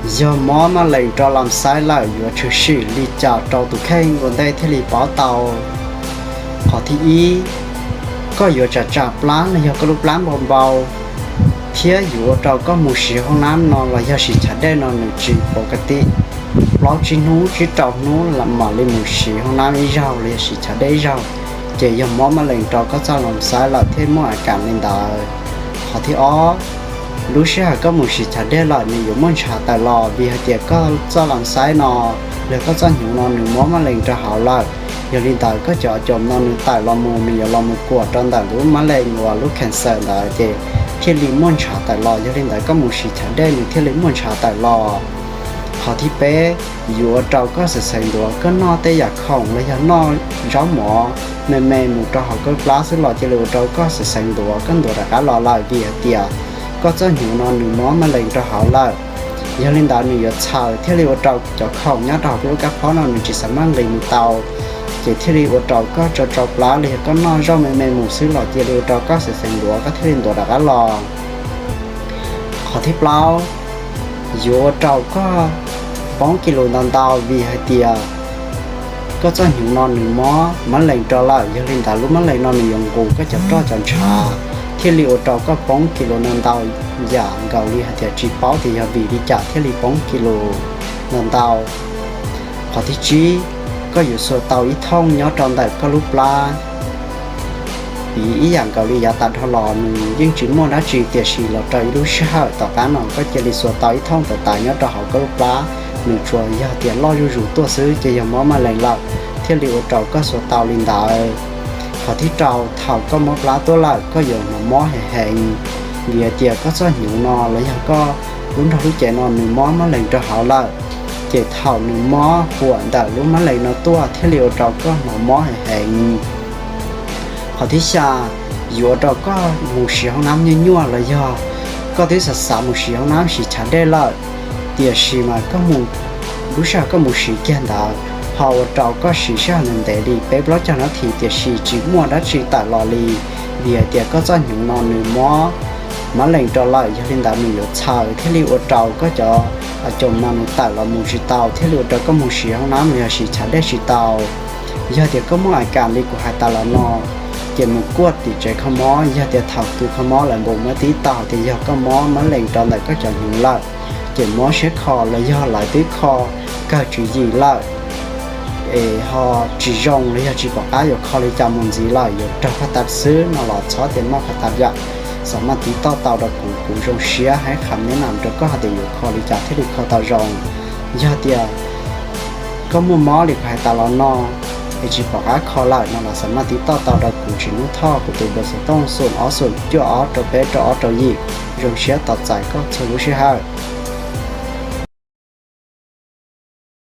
Yog mob mab lees rau lam xaib lawm yuav tshwm sim li cas rau tus kheej ua ntej thiaj li paub tau? Qhov thib ib, koj yuav tsam tsam plab los yog koj lub plab npau npau, thiab yuav ua rau koj mus siv hoob nab no los yog siv chav dej no nws tsis pov ka tim. Plaub tsib hnub tsib rau hnub mam li mus siv hoob nab ib zaug los yog siv chav dej ib zaug, ces yog mob mab lees rau koj txoj lam xaib lawm thiaj muaj a kam li ntawd. Qhov thib ob, lub sij hawm koj mus siv chav dej lawm nws yuav muaj ntshav tawm los vim hais tias koj txoj lam xaib no los koj txoj hnyuv no nws mob mab lees rau hauv lawm. Yog li ntawd koj cov cov no nws tawm los mus nws yuav los mus kuam rau ntawm lub mab lees uas lub cancer ntawd ces thiaj li muaj ntshav tawm los. Yog li ntawd koj mus siv chav dej nws thiaj li muaj ntshav tawm los. Qhov thib peb, yuav ua rau koj xeev xeev ntuav, koj noj tej yam khoom los yog noj zaub mov me me mus rau hauv koj plab xwb los cia li ua rau koj xeev xeev ntuav, koj ntuav rov qab los lawm vim hais tias koj txoj hnyuv no nws mob mab lees rau hauv lawm. Yog li ntawd nws yuav txhaws thiaj li ua rau cov khoom nyob rau hauv koj lub kab phob no nws tsis xav maj nqis mus tau, ces thiaj li ua rau koj tsau tsau plab los yog koj noj zaub me me mus xwb los cia li ua rau koj xeev xeev ntuav koj thiaj li ntuav rov qab los. Qhov thib plaub, yuav ua rau koj poob kis lus ntau ntau vim hais tias koj txoj hnyuv no nws mob mab lees rau lawm. Yog li ntawd lub mab lees no nws yuav nqus koj cov roj cov ntshav thiaj li ua rau koj poob kis lus ntau ntau, yam nkaus li hais tias tsis paub tias yog vim li cas thiaj li poob kis lus ntau ntau. Qhov thib tsib, koj yuav xuas tau ib thooj nyob rau ntawm koj lub plab. Piv ib yam nkaus li yav tas dhau los nws yeej tsis muaj dab tsi tiam sis los rau ib lub sij hawm tom qab no koj cia li xuas tau ib thooj tawv tas nyob rau hauv koj lub plab, nws tsuas yog tias loj zuj zus tuaj xwb ces yog mob mab lees lawm thiaj li ua rau koj xuas tau li ntawd. Qhov thib rau, thaum koj mob plab tuaj lawm koj yuav hnov mob heev heev vim hais tias koj txoj hnyuv no los yog koj lub nrog lub cev no nws mob mab lees rau hauv lawm, ces thaum nws mob huam ntawm lub mab lees no tuaj thiaj li ua rau koj hnov mob heev heev. Qhov thib xya, yuav ua rau koj mus siv hoob nab nyuaj nyuaj los yog koj twb xav xav mus siv hoob nab siv chav dej lawm, tiam sis mas koj mus, lub sij hawm koj mus siv kiag ntawd ho ua rau koj siv sij hawm ntev ntev li peb plaub caug nab this tiam sis tsis muaj dab tsi tawm los li, vim hais tias koj txoj hnyuv no nws mob mab lees rau lawm. Yog li ntawd nws yuav txhaws thiaj li ua rau koj cov cov no nws tawm los mus tsis tau thiaj li ua rau koj mus siv hoob nab los yog siv chav dej tsis tau. Yog tias koj muaj a kam li kuv hais tas los no, ces mus kuaj tim tsev kho mob. Yog tias thaum kws kho mob lawv npus muab tib tau tias yog koj mob mab lees rau ntawm koj cov hnyuv lawm, ces muab siab kho los yog lawv twb kho kawg tswv yim lawm es ho tsis zoo los yog tsis pom qab yuav kho li cas mus ntxiv lawm yuav raug koj tas xwb no los txhob tias maj kho tas yam, xam maj tiv toj tau rau kuv, kuv zoo siab hais qham neb nam rau koj hais tias yuav kho li cas thiaj li kho tau zoo. Yog tias koj muaj mob li kuv hais tas los no es tsis pom qab kho lawm no los xam maj tiv toj tau rau kuv Tsim Nuj Thoj, kuv tus npawb xov tooj xoom ob xoom cuaj ob rau peb rau ob rau yim. Zoo siab tos txais koj txhua lub sij hawm.